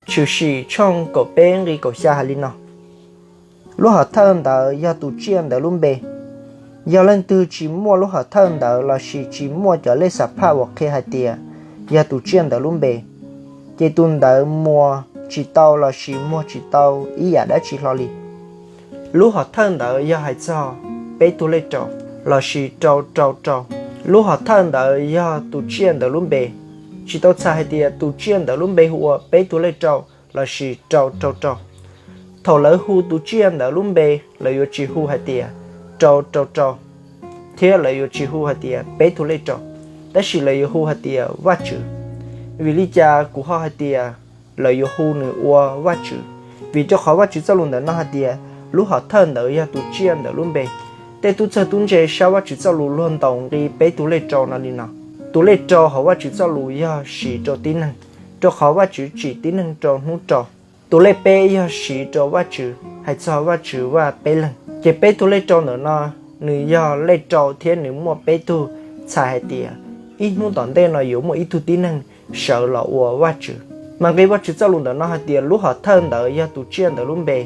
Tshwm sim tshooj kaum peb nqi kaum xya hais li no: Lub hom thawj ntawd yog tus tsiaj ntawd lub npe. Yog leej twg tsis muaj lub hom thawj ntawd lossis tsis muaj cov lej xam phaj uas qhia hais tias yog tus tsiaj ntawd lub npe, ces tus ntawd muas tsis tau lossis muag tsis tau ib yam dab tsi hlo li. Lub hom thawj ntawd yog hais txog peb tug lej rau lossis rau rau rau. Lub hom thawj ntawd yog tus tsiaj ntawd lub npe. Tsis tau txhais hais tias tus tsiaj ntawd lub npe hu ua peb tug lej rau lossis rau rau rau. Thaum lawv hu tus tsiaj ntawd lub npe, lawv yuav tsis hu hais tias rau rau rau, thiab lawv yuav tsis hu hais tias peb tug lej rau, tab sis lawv yuav hu hais tias Vajtswv. Vim li cas kuv ho hais tias lawv yuav hu nws ua Vajtswv? Vim rau qhov Vajtswv txoj lus ntawm no hais tias lub hom thawj ntawd yog tus tsiaj ntawd lub npe. Tej tub txawg tub ntse sab Vajtswv txoj lus luag ntaus nqi peb tug lej rau no li no: Tus lej rau hauv Vajtswv txoj lus yog siv rau tib neeg, rau qhov Vajtswv tsim tib neeg rau hnub rau. Tus lej peb yog siv rau Vajtswv, hais txog Vajtswv Vaj Peb Leeg. Ces peb tug lej rau ntawm no, nws yog lej rau thiab nws muaj peb tug, txhais hais tias ib hnub tom ntej no yuav muaj ib tug tib neeg sawv los ua Vajtswv. Mas nqi Vajtswv txoj lus ntawm no hais tias lub hom thawj ntawd yog tus tsiaj ntawd lub npe,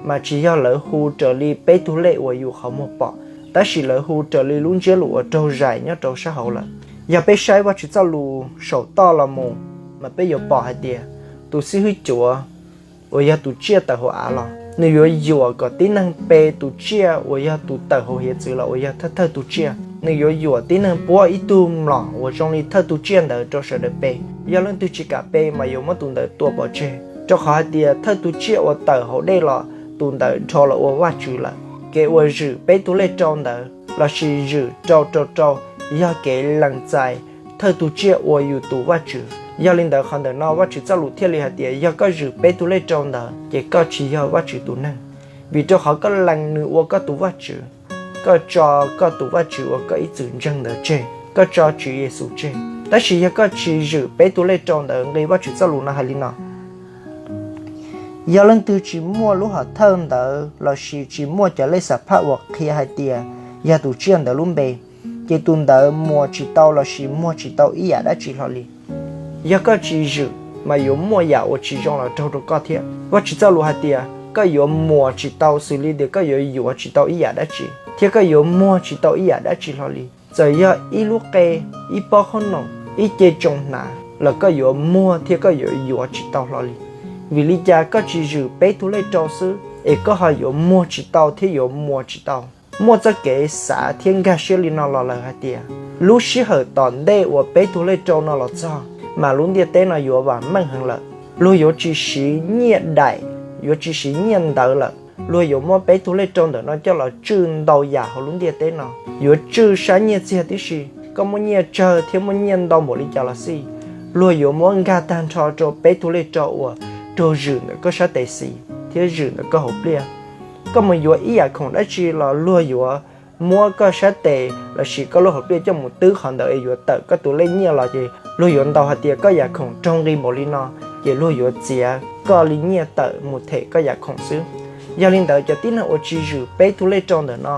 mas tsis yog lawv hu raws li peb tug lej uas yus qhov muag pom, tab sis lawv hu raws li lub ntsiab lus uas raug zais nyob rau sab hauv lawm. Yog peb saib Vajtswv txoj lus saum toj los mus, mas peb yuav pom hais tias tus xib hwb cuav uas yog tus tsiaj tawm hauv av los, nws yuav yuam kom tib neeg pe tus tsiaj uas yog tus tawm hauv hiav txwv los uas yog thawj thawj tus tsiaj. Nws yuav yuam tib neeg puab ib tug mlom uas zoo li thawj tus tsiaj ntawd rau sawv daws pe. Yog leej twg tsis kam pe mas yuav muab tus ntawd tua pov tseg, rau qhov hais tias thawj tus tsiaj uas tawm hauv dej los, tus ntawd dhau los ua Vajtswv lawm. Kev uas zwm peb tug lej rau ntawd lossis zwm rau rau rau yog kev lees txais thawj tus tsiaj ua yus tus Vajtswv. Yog li ntawd qhov ntawm no Vajtswv txoj lus thiaj li hais tias yog koj zwm peb tug lej rau ntawd ces koj tsis yog Vajtswv tus neeg, vim rau qhov koj lees nws ua koj tus Vajtswv. Koj tso koj tus Vajtswv uas koj ib txwm ntseeg ntawd tseg, koj tso Tswv Yexus tseg. Tab sis yog koj tsis zwm peb tug lej rau ntawd, nqi Vajtswv txoj lus no hais li no: Yog leej twg tsis muaj lub hom thawj ntawd lossis tsis muaj cov lej xam phaj uas qhia hais tias yog tus tsiaj ntawd lub npe, ces tus ntawd muas tsis tau lossis muag tsis tau ib yam dab tsi hlo li. Yog koj tsis zwm, mas yuav muaj yam uas tsis zoo los raug rau koj thiab. Vajtswv txoj lus hais tias koj yuav muas tsis tau xws li tias koj yuav yuav tsis tau ib yam dab tsi, thiab koj yuav muag tsis tau ib yam dab tsi hlo li. Txawm yog ib lub qe, ib pob qhob noom, ib ce tsoos hnav los koj yuav muag thiab koj yuav yuav tsis tau hlo li. Vim li cas koj tsis zwm peb tug lej rau xwb es koj ho yuav muag tsis tau thiab yuav muas tsis tau? Muaj txoj kev xav thiab nkag siab li no los lawm hais tias lub sij hawm tom ntej uas peb tug lej rau no los txog, mas lub ntiaj teb no yuav vam meej heev lawm. Luag yuav tsis siv nyiaj daim, yuav tsis siv nyiaj ntawv lawm. Luag yuav muab peb tug lej rau ntawm no coj los tswj ntau yam hauv lub ntiaj teb no. Yuav tswj sab nyiaj txiag tib si. Koj muaj nyiaj tsawg thiab muaj nyiaj ntau npaum li cas los xij, luag yuav muab nkag tag nrho rau peb tug lej rau uas raug zwm ntawm koj sab tes xis thiab zwm ntawm koj hauv pliaj. Koj mus yuav ib yam khoom dab tsi los luag yuav muab koj sab tes lossis koj lub hauv pliaj coj mus twb qhov ntawd es yuav tawm koj tus lej nyiaj los ces luag yuav ntaus hais tias koj yam khoom raug nqi npaum li no, ces luag yuav txiav koj li nyiaj tawm mus them koj yam khoom xwb. Yog li ntawd cov tib neeg uas tsis zwm peb tug lej rau ntawm no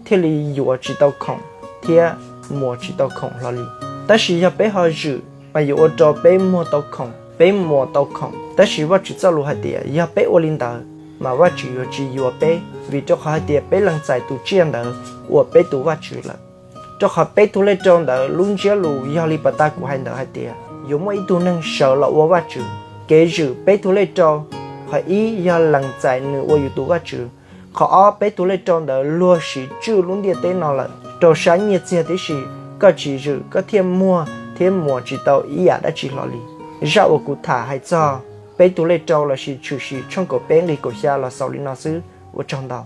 thiaj li yuav tsis tau khoom thiab muas tsis tau khoom hlo li. Tab sis yog peb ho zwm, mas yuav ua rau peb muag tau khoom, peb muas tau khoom. Tab sis Vajtswv txoj lus hais tias yog peb ua li ntawd, mas Vajtswv yuav tsis yuav peb, vim rau qhov hais tias peb lees txais tus tsiaj ntawd ua peb tus Vajtswv lawm. Rau qhov peb tug lej rau ntawd lub ntsiab lus yog li pas tas kuv hais ntawd hais tias yuav muaj ib tug neeg sawv los ua Vajtswv. Kev zwm peb tug lej rau, qhov ib yog lees txais nws ua yus tus Vajtswv. Qhov ob, peb tug lej rau ntawd luag siv tswj lub ntiaj teb no lawm rau sab nyiaj txiag tib si. Koj tsis zwm koj thiaj muag thiab muas tsis tau ib yam dab tsi hlo li. Zaj uas kuv tham hais txog peb tug lej rau lossis Tshwm Sim tshooj kaum peb nqi kaum xya los xaus li no xwb. Ua tsaug ntau.